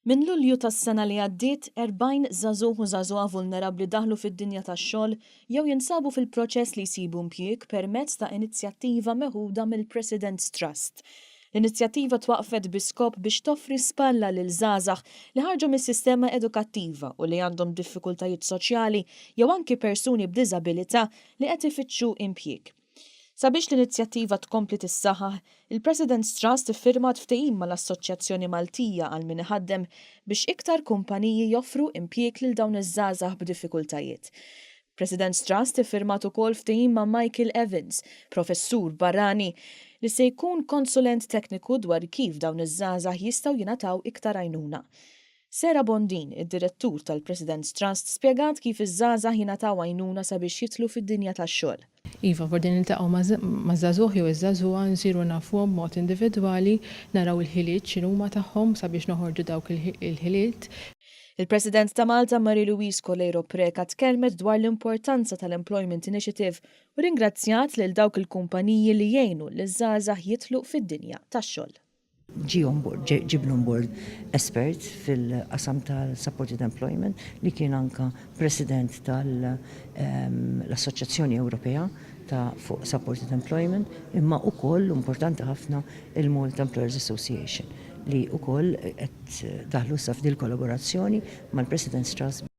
Minn Lulju tas-sena li għaddiet, 40 żagħżugħ u żagħżugħa vulnerabbli daħlu fid-dinja tax-xogħol jew jinsabu fil-proċess li jsibu impjieg permezz ta' inizjattiva meħuda mill-President's Trust. L-inizjattiva twaqqfet bi skop biex toffri spalla lil żgħażagħ li ħarġu mis-sistema edukattiva u li għandhom diffikultajiet soċjali jew anki persuni b'diżabilità li qed ifittxu impjieg. Sabiex l-inizjattiva tkompli tissaħħaħ, il-President's Trust iffirmat ftehim mal-Assoċjazzjoni Maltija għal Min Iħaddem biex iktar kumpaniji joffru impjieg lil dawn iż-żgħażagħ b'diffikultajiet. President's Trust iffirmat ukoll ftehim ma' Michael Evans, professur barrani, li se jkun konsulent tekniku dwar kif dawn iż-żgħażagħ jistgħu jingħataw iktar għajnuna. Sarah Bondin, id-Direttur tal-President's Trust, spjegat kif iż-żgħażagħ jingħataw għajnuna sabiex jidħlu fid-dinja tax-xogħol. Iva, fordi niltaqgħu maż-żagħżugħ jew iż-żagħżugħa, nsiru nafuhom b'mod individwali, naraw il-ħiliet x'inhuma tagħhom sabiex noħorġu dawk il-ħiliet. Il-President ta' Malta Marie-Louise Coleiro Preca tkellmet dwar l-importanza tal-Employment Initiative u rringrazzjat lil dawk il-kumpaniji li jgħinu liż-żgħażagħ jidħlu fid-dinja tax-xogħol. Ġie on board, ġibna on board espert fil-qasam tal-supported employment li kien anka president tal-Assoċjazzjoni Ewropea ta' fuq supported employment, imma ukoll importanti ħafna il-Malta Employers Association li ukoll qed daħlu sa f'dil kollaborazzjoni mal-President's Trust.